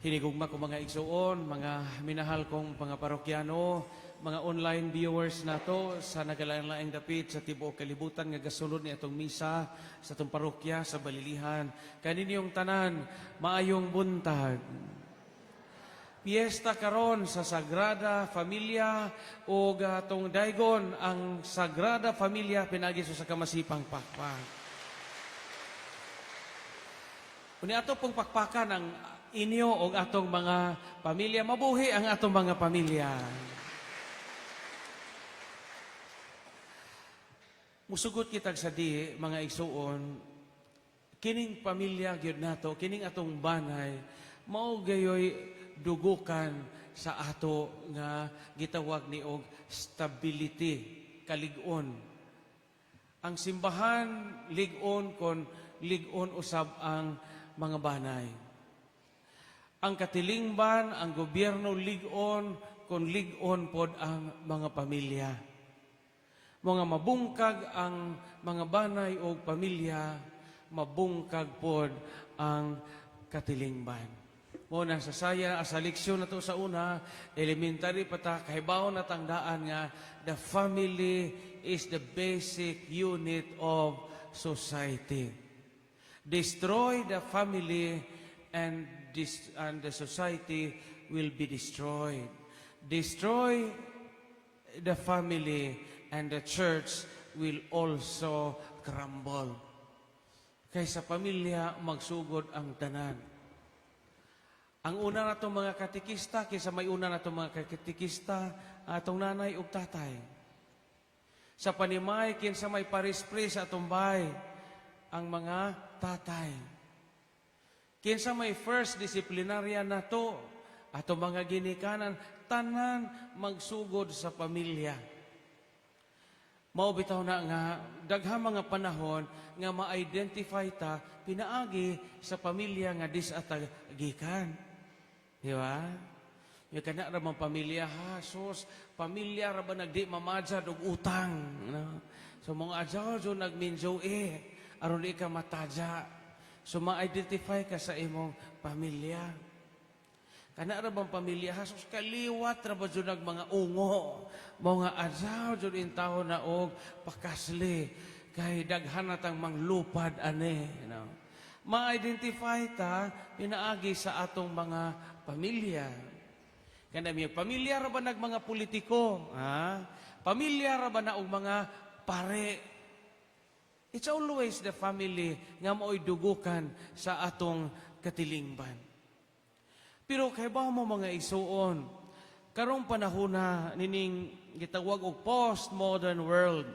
Hinigugma ko mga igsuon, mga minahal kong mga parokyano, mga online viewers nato sa nagalain-laing dapit sa tibuok kalibutan nga gasunod ni atong misa sa atong parokya sa Balilihan. Kaninyong tanan, maayong buntag. Piyesta karon sa Sagrada Familia ug atong daygon ang Sagrada Familia pinaagi sa kamasipang pakpak. Unya ato pong pakpakan ang inyo o atong mga pamilya. Mabuhi ang atong mga pamilya. Musugot kitag sa di, mga igsuon, kining pamilya gyud nato, kining atong banay, mao gayoy dugukan sa ato nga gitawag ni og stability, kalig-on. Ang simbahan lig-on kon lig-on usab ang mga banay. Ang katilingban, ang gobyerno lig-on kon lig-on pod ang mga pamilya. Mga mabungkag ang mga banay o pamilya, mabungkag pod ang katilingban. Mo na sa saya sa leksyon na to sa una, elementary pa ta, kahibaw na tangdaan nga the family is the basic unit of society. Destroy the family and the society will be destroyed. Destroy the family and the church will also crumble. Kay sa pamilya magsugod ang tanan. Ang una natong mga katikista, kaysa may una natong mga katikista, atong nanay ug tatay. Sa panimay, kinsa may parish priest sa atong bay, ang mga tatay. Kinsa may first disciplinarian nato, atong mga ginikanan, tanan magsugod sa pamilya. Mao bitaw na nga daghang mga panahon nga ma-identify ta pinaagi sa pamilya nga disatagikan. Di ba? Yung kana ra man pamilya ha, sus, pamilya ra ba nagdi mamajad og utang, no? So mga adyaw jo nagminjo eh, aron di ka mataja. So ma-identify ka sa imong pamilya. Kana ra bang pamilya ha, sus, kaliwat ra ba jud nag mga ungo. Mga adyaw jud intawon na og pakasli kay daghan na tang manglupad ane, no? Ma-identify ta pinaagi sa atong mga pamilya. Kana may pamilya ra ba nag mga politiko, ha? Pamilya ra ba na og mga pare? It's always the family nga mao'y dugukan sa atong katilingban. Pero kay ba mo, mga igsuon, karong panahon na nining gitawag og postmodern world,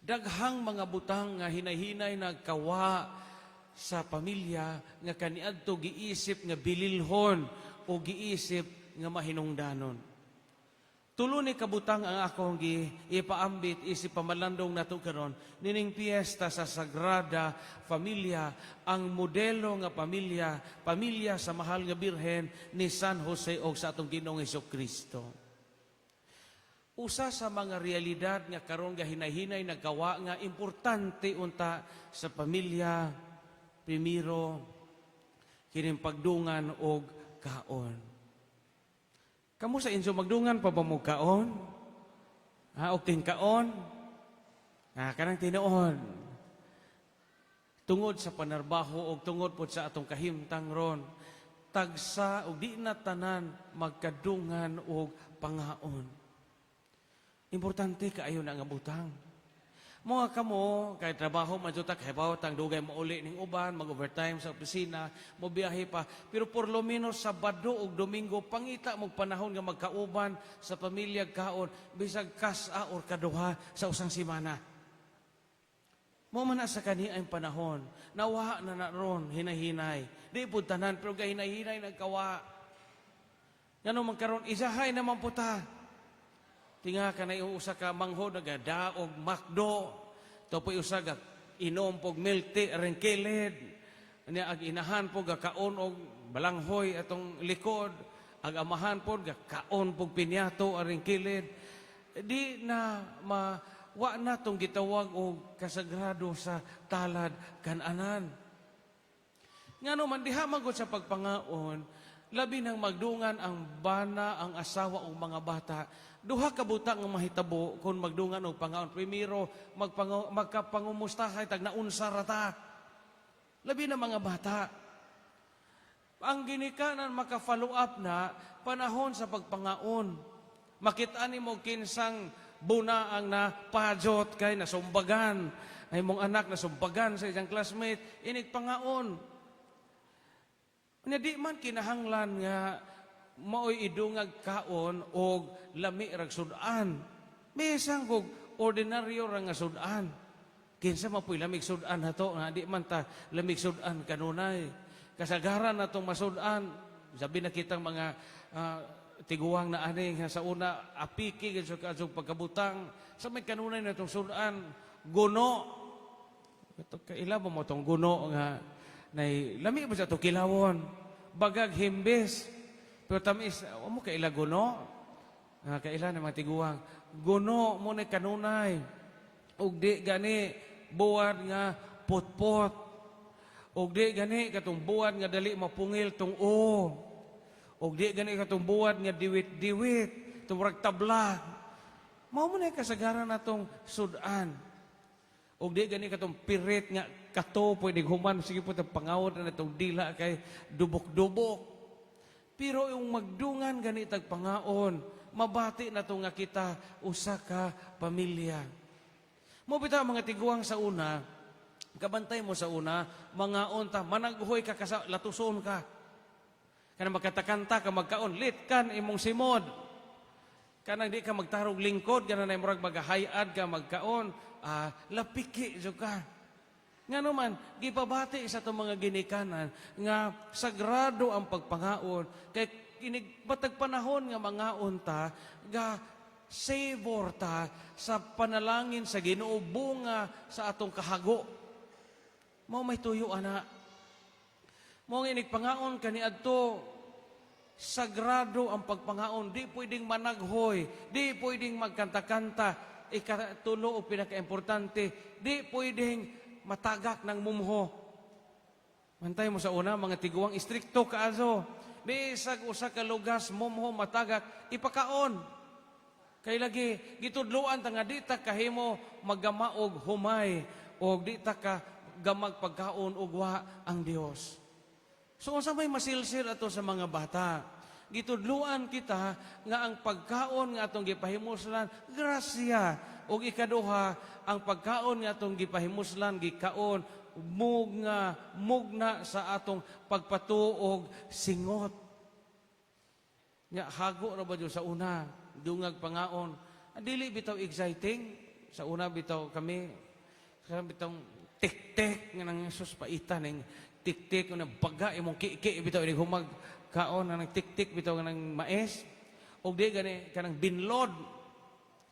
daghang mga butang nga hinay-hinay nagkawa sa pamilya nga kaniadto giisip nga bililhon o giisip nga mahinungdanon. Tulo ni kabutang ang akong gi ipaambit isip pamalandong nato karon nining piyesta sa Sagrada Familia, ang modelo nga pamilya, pamilya sa mahal nga Birhen ni San Jose og sa atong Ginoong Kristo. Usa sa mga realidad nga karon nga hinay-hinay nagkawa nga importante unta sa pamilya, primero kining pagdungan og kaon. Kamo sa inyo, magdungan pa ba mo kaon? Ha, og tingkaon? Ha, kanang tinuod. Tungod sa panarbaho og tungod pod sa atong kahimtang ron, tagsa og di na tanan magkadungan og pangaon. Importante kaayo na nga butang. Mga kamo, kay trabaho man jud ta, kay tang dugay mauli ning uban, mag-overtime sa opisina, mo biyahe pa. Pero por lo menos Sabado ug Domingo, pangita mo panahon nga magkauban sa pamilya kaon, bisag kas-a or kaduha sa usang semana. Mo man na sa kani ang panahon, nawa na na ron, hinay-hinay. Di pud tanan, pero gahinay-hinay nagkawa. Ngano man karon isahay naman po ta. Tinga ka na usa ka manghod nagadaog McDo. Tupoy usa ga inom pog milk tea ring kilid. Nya ag inahan po ga kaon og balanghoy atong likod. Ag amahan po ga kaon pog pinyato aring kilid. Di na ma wa na tong gitawag og kasagrado sa talad kananan. Ngano man diha man gud sa pagpangaon, labi nang magdungan ang bana, ang asawa o mga bata. Duha ka butang nga mahitabo kung magdungan og pangaon. Primero, magkapangumustahay tag naunsa ra ta. Labi na mga bata. Ang ginikanan maka-follow up na panahon sa pagpangaon. Makita nimo kinsang buna ang napajot kay nasumbagan. Ay mong anak nasumbagan sa isang classmate, inig pangaon. Nya di man kinahanglan nga maoy idungag kaon og lami rag sudan. Bisan kog ordinaryo ra nga sudan. Kinsa man po'y lamig sudan nato nga di man ta lamig sudan kanunay. Kasagaran natong masud-an. Sabi na kitang mga tiguang na ani nga sa una apiki gid sa kaadtong pagkabutang sa may kanunay natong sudan guno. Ito kaila mo mo tong guno nga nay lami ba sa to kilawon, bagag himbis pero tamis. Wa mo kaila guno? Ah, kaila ng mga tiguang guno mo na kanunay, ug di gani buwad nga putpot, ug di gani katong buwad nga dali mapungil tong o, ug di gani katong buwad nga diwit-diwit tumurag tabla. Mao mo na kasagaran natong sudan. Ug di gani katong pirit nga kato pwede human sige po pangawod na itong dila kay dubok-dubok. Pero yung magdungan gani tag pangaon, mabati na to nga kita usa ka pamilya. Mo bitaw mga tiguang sa una, kabantay mo sa una, mangaon ta, managhoy ka kasa latuson ka. Kana magkatakanta ka magkaon, lit kan imong simod. Kanang di ka magtarog lingkod, kana na murag magahayad ka magkaon, lapiki jud ka. Nga naman, gipabati sa itong mga ginikanan nga sagrado ang pagpangaon. Kay inig batag panahon nga mangaon ta, ga savor ta sa panalangin sa Ginoo, bunga sa atong kahago. Mao may tuyo ana. Mao nga inig pangaon kaniadto, sagrado ang pagpangaon. Di pwedeng managhoy, di pwedeng magkanta-kanta. Ikatulo o pinaka-importante, di pwedeng matagak ng mumho. Mantay mo sa una, mga tiguang istrikto kaayo. Bisag usa ka lugas mumho matagak, ipakaon. Kay lagi gitudloan ta nga di ta kahimo maggama og humay og di ta ka gamag pagkaon og wa ang Dios. So unsa may masilsir ato sa mga bata? Gitudloan kita nga ang pagkaon nga atong gipahimuslan grasya, ug ikaduha, ang pagkaon nga atong gipahimuslan gikaon mugna mugna sa atong pagpatuo og singot. Nga hago ra ba jud sa una dungag pangaon? Ah, dili bitaw exciting sa una bitaw kami sa bitaw tik-tik nga nang sus paita ning tik-tik nga baga imong kiki bitaw inig humag kaon nga nang tik-tik bitaw nga nang mais, ug di gani kanang binlod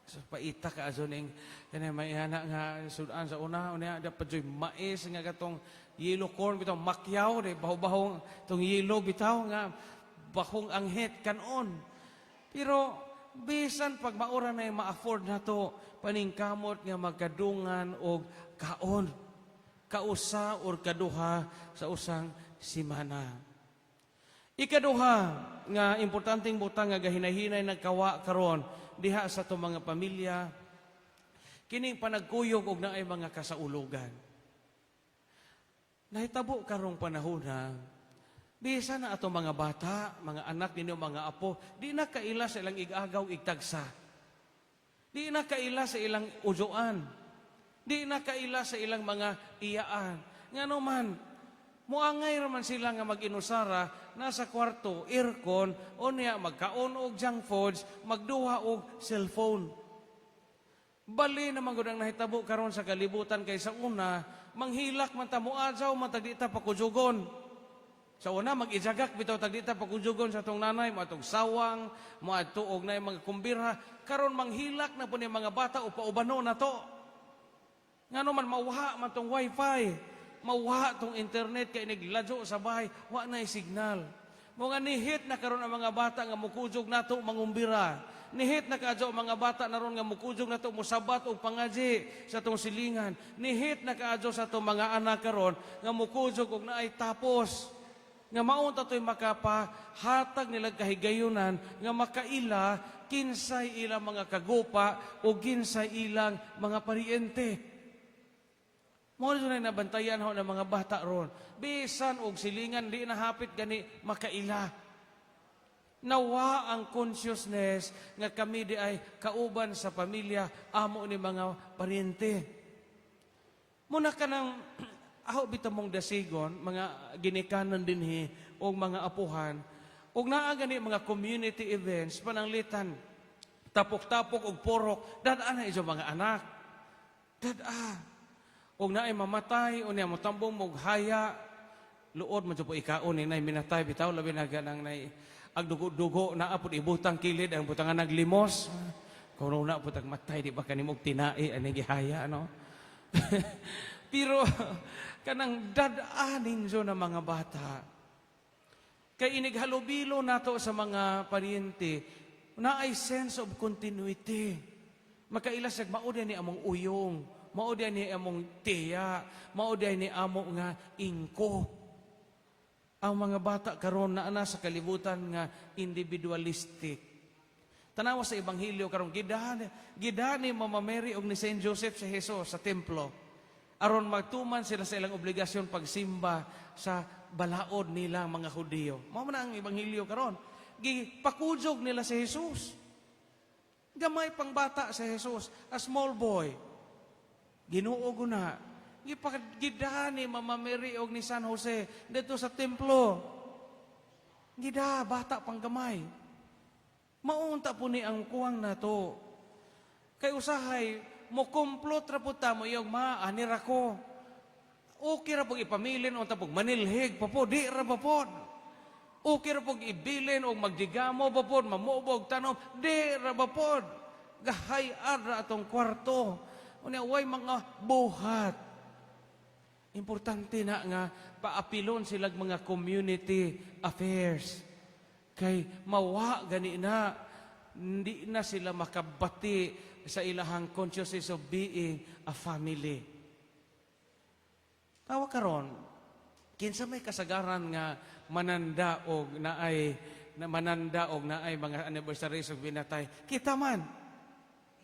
sa paita ka aso ning kani may ana nga sudan sa una. Unya dapat joy mais nga katong yellow corn bitaw, makyaw di baho-baho tong yellow bitaw nga bahong anghit kanon. Pero bisan pag maura na yung ma-afford na to, paningkamot nga magkadungan og kaon kausa or kaduha sa usang simana. Ikaduha nga importanteng butang nga gahinahinay nagkawa karon diha sa atong mga pamilya, kining panagkuyog og naay mga kasaulugan. Nahitabo karong panahon na bisan na atong mga bata, mga anak ninyo, mga apo, di na kaila sa ilang igagaw igtagsa. Di na kaila sa ilang ujoan. Di na kaila sa ilang mga iyaan. Ngano man, muangay raman sila nga mag-inusara, nasa kwarto, aircon, o niya magkaon og junk foods, magduha og cellphone. Bali naman gud ang nahitabo karon sa kalibutan kay sa una, manghilak man ta, muadyaw man tag di ta pakujugon. Sa una mag-ijagak bitaw tag di ta pakujugon sa atong nanay, moadtog sawang, moadto og nay mga kumbira. Karon manghilak na po ni mga bata o paubano na to. Ngano man mawha man tong wifi, mawha tong internet kay nagladyo sa bahay, wa na signal. Mo nga nihit na karon ang mga bata nga mukujog nato mangumbira. Nihit na kaadyo ang mga bata naron nga mukujog nato, musabat og pangaji sa atong silingan. Nihit na kaadyo sa atong mga anak karon nga mukujog og naay tapos. Nga maunta to'y makapahatag nila kahigayunan nga makaila kinsay ilang mga kagupa o kinsay ilang mga pariente. Mao na nabantayan ho ng mga bata ron. Bisan og silingan di na hapit gani makaila. Nawa ang consciousness nga kami di ay kauban sa pamilya amo ni mga pariente. Muna ka ng aho bitaw mong dasigon, mga ginikanan dinhi o mga apuhan, ug naa gani mga community events, pananglitan tapok-tapok og porok, dad-a na iso mga anak. Dad-a. Og naay mamatay, o niya motambong mo og haya, luod man jud po ikaon ni nay minatay bitaw, labi na ganang nay ag dugo-dugo naa pud ibutang kilid ang butangan naglimos. Kung na pud ang matay, di ba kanimo og tinai ani gihaya, no? Pero kanang dad-a ninyo na mga bata. Kay inighalubilo nato sa mga pariente, naay sense of continuity. Makaila siya, mao ni among uyong, mao ni among tiya, mao ni amo nga ingko. Ang mga bata karon naa na sa kalibutan nga individualistic. Tanawa sa Ebanghelyo karon, gidani gidani Mama Mary og ni Saint Joseph si Jesus sa templo. Aron magtuman sila sa ilang obligasyon pagsimba sa balaod nila mga Hudiyo. Mao man ang Ebanghelyo karon. Gipakujog nila si Jesus. Gamay pang bata si Jesus, a small boy. Ginoo ko na. Gipagidani Mama Mary og ni San Jose dito sa templo. Gida, bata pang gamay. Maunta po ni ang kuwang nato. Kay usahay, mo komplot ra po ta mo iyong ma, ani ra ko. Okay ra pog ipamilin o tapog manilhig pa po, di ra pa po. Okay ra pog ibilin o magdigamo pa po, mamubog tanom, di ra pa po. Gahay-ad ra atong kwarto. Unya, way mga buhat. Importante na nga paapilon silag mga community affairs. Kay mawa gani na, hindi na sila makabati sa ilahang consciousness of being a family. Tawa karon, kinsa may kasagaran nga mananda og naay na mananda og naay mga anniversaries og binatay? Kita man.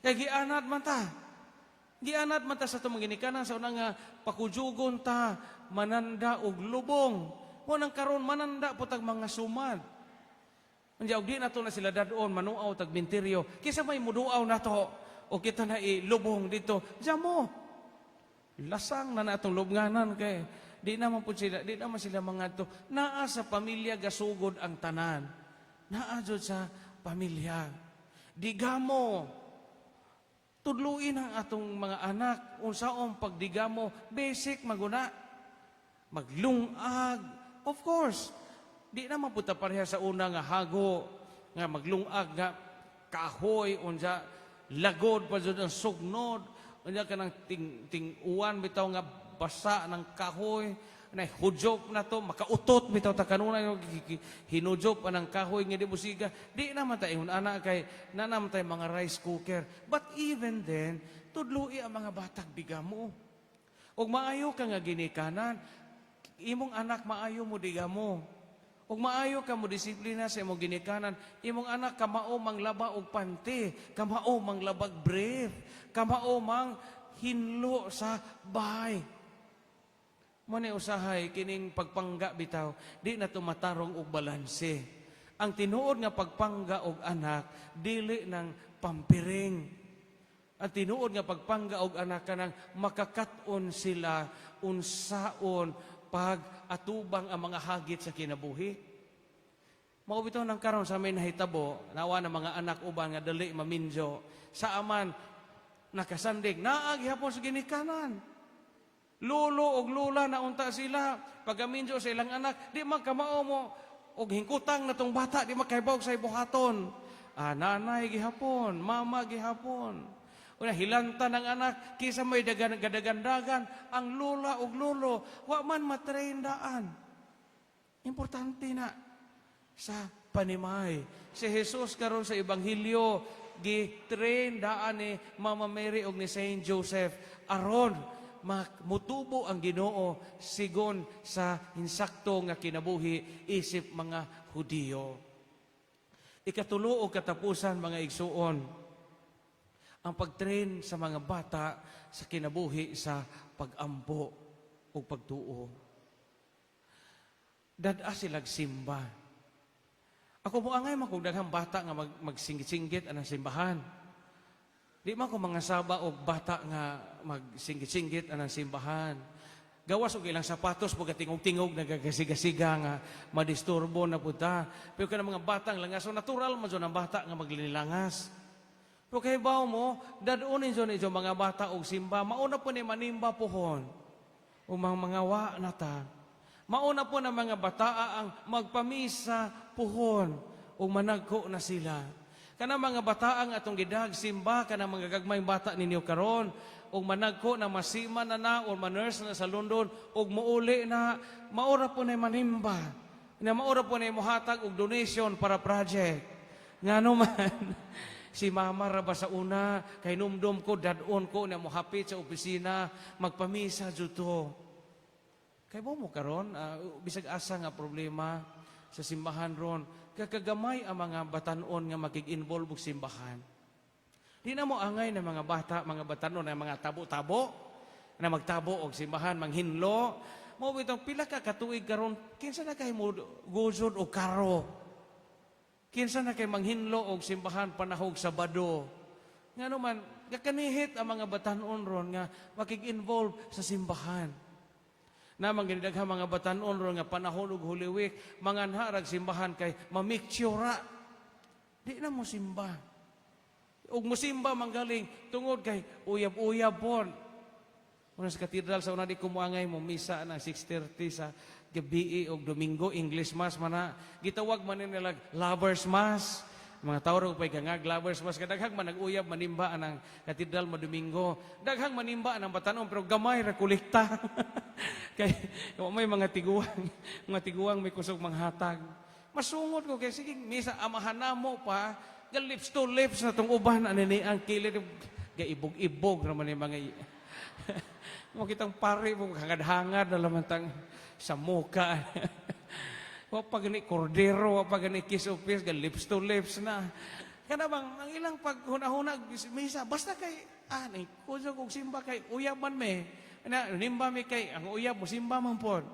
Kay gianad man ta. Gianad man ta sa atong mga ginikanan sa una nga pakujugon ta, mananda og lubong. Mo nang karon mananda po tag mga sumad. Unya og di nato na sila dadon manuaw tag minteryo. Kisa may muduaw nato o kita na ilubong dito. Jamo. Lasang na na atong lubnganan kay di naman sila mga to. Naa sa pamilya gasugod ang tanan. Naa jud sa pamilya. Digamo. Tudluin ang atong mga anak unsaon pagdigamo, basic maguna. Maglungag. Of course, di naman punta pareha sa una nga hago nga maglungag nga kahoy, unsa lagod pa jud ang sugnod, unya kanang ting ting-uwan bitaw nga basa ng kahoy na hudyop na to, makautot bitaw ta kanunay hinudyop pa ng kahoy nga di busiga. Di naman ta ingon ana kay na naman tay mga rice cooker, but even then tudloi ang mga batag digamo. Ug maayo ka nga ginikanan, imong anak maayo mo digamo. Ug maayo ka mo disiplina sa imong ginikanan, imong anak kamao manglaba og panty, kamao manglabag brief, kamao mang hinlo sa bahay. Mo ni usahay kining pagpangga bitaw, di na tumatarong og balanse. Ang tinuod nga pagpangga og anak dili ng pampering. Ang tinuod nga pagpangga og anak kanang makakat-on sila unsaon pag atubang ang mga hagit sa kinabuhi. Mao bitaw nang karon sa may nahitabo, nawa ng mga anak uban nga dali maminjo. Sa aman nakasandig, naa gihapon sa ginikanan. Lolo og lola na unta sila pagaminjo sa ilang anak, di man kamao mo og hingkutang na tong bata, di makaibaw sa ibuhaton. Ah, nanay gihapon, mama gihapon. Una hilanta ng anak kisa may dagan gadagandagan ang lola og lolo, wa man matrain daan. Importante na sa panimay. Si Jesus karon sa Ebanghelyo gi-train daan ni Mama Mary og ni Saint Joseph aron mutubo ang Ginoo sigon sa insakto nga kinabuhi isip mga Hudiyo. Ikatulo o katapusan, mga igsuon, ang pag-train sa mga bata sa kinabuhi sa pag-ampo o pagtuo. Dad-a silag simba. Ako mo angay man kung daghang bata nga magsinggit-singgit anang simbahan. Di man ko mga saba og bata nga magsinggit-singgit anang simbahan. Gawas og ilang sapatos pag tingog-tingog, nagagasiga-siga nga madisturbo na punta. Pero kanang mga batang langas, so natural man jud ang bata nga maglinilangas. Pero kay bawo mo, dad-on ninyo ninyo mga bata og simba, mauna po ni manimba pohon. Umang mga wa na ta. Mauna po na mga bataa ang magpamisa puhon ug managko na sila. Kana mga bataang atong gidag simba, kana mga gagmayng bata ninyo karon ug managko na, masima na na or manurse na sa London ug muuli na, maura po na manimba. Na maura po na mohatag og donation para project. Ngano man, si mama ra ba sa una, kay numdum ko, dad-on ko na mohapit sa opisina, magpamisa jud to. Kay mo karon, bisag asa nga problema sa simbahan ron, kakagamay ang mga batanon nga makig-involve og simbahan. Di na mo angay ng mga bata, mga batanon na mga tabo-tabo, na magtabo og simbahan, manghinlo. Mo bitong pila ka katuig karon, kinsa na kay mo guzod og karo? Kinsa na kay manghinlo og simbahan panahog Sabado? Ngano man, kakanihit ang mga batanon ron nga makig-involve sa simbahan. Na mga mga batanon ron nga panahon og Holy Week, manganharag simbahan kay mamiktsura. Di na mo simba. Ug musimba manggaling tungod kay uyab-uyab pon. Una sa katedral sa una, di ko moangay mo misa na 6:30 sa gabi og Domingo, English Mass man na. Gitawag man nila lovers mass. Mga tao ra pay gangag lovers mass, kadaghang man nag-uyab manimba anang katedral mo Domingo. Daghang manimba anang batanon pero gamay ra kolekta. Kay wa may mga tiguang may kusog manghatag. Masungot ko kay sige misa, amahan namo pa, ga lips to lips na tong uban ani ni ang kilid, ga ibog-ibog ra man ni mga mo kitang pare mo, hangad-hangad na laman tang sa muka. Wa pa gani kordero, wa pa gani kiss of peace, ga lips to lips na. Kana bang ang ilang paghuna-huna misa basta kay ni kusog og simba kay uyab man me. Na nimba mi kay ang uyab mo simba man pod.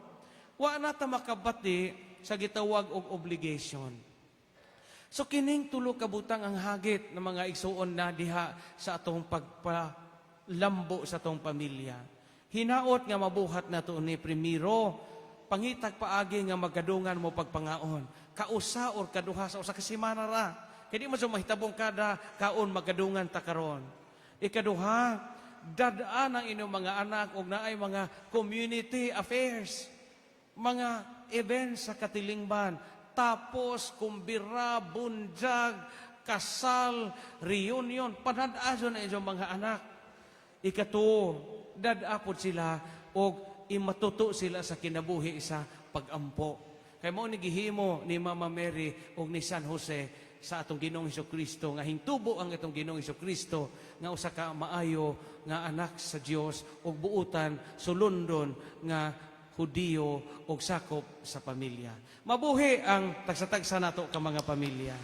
Wa na ta makabati sa gitawag og obligation. So kining tulo ka butang ang hagit ng mga igsuon na diha sa atong pagpalambo sa atong pamilya. Hinaot nga mabuhat nato ni. Primero, pangitag paagi nga magkadungan mo pagpangaon. Kausa or kaduha sa usa ka semana ra. Kay di man so mahitabong kada kaon magkadungan ta karon. Ikaduha, dad-an ang inyong mga anak og naay mga community affairs, mga events sa katilingban, tapos kumbira, bunjag, kasal, reunion, panad-aso na inyong mga anak. Ikatuo, dad-a pod sila og imatuto sila sa kinabuhi sa pagampo. Kay mao ni gihimo ni Mama Mary og ni San Jose sa atong Ginoong Kristo nga hintubo ang atong Ginoong Kristo nga usa ka maayo nga anak sa Dios ug buutan sulundon nga Hudiyo og sakop sa pamilya. Mabuhi ang tagsa-tagsa nato ka mga pamilya.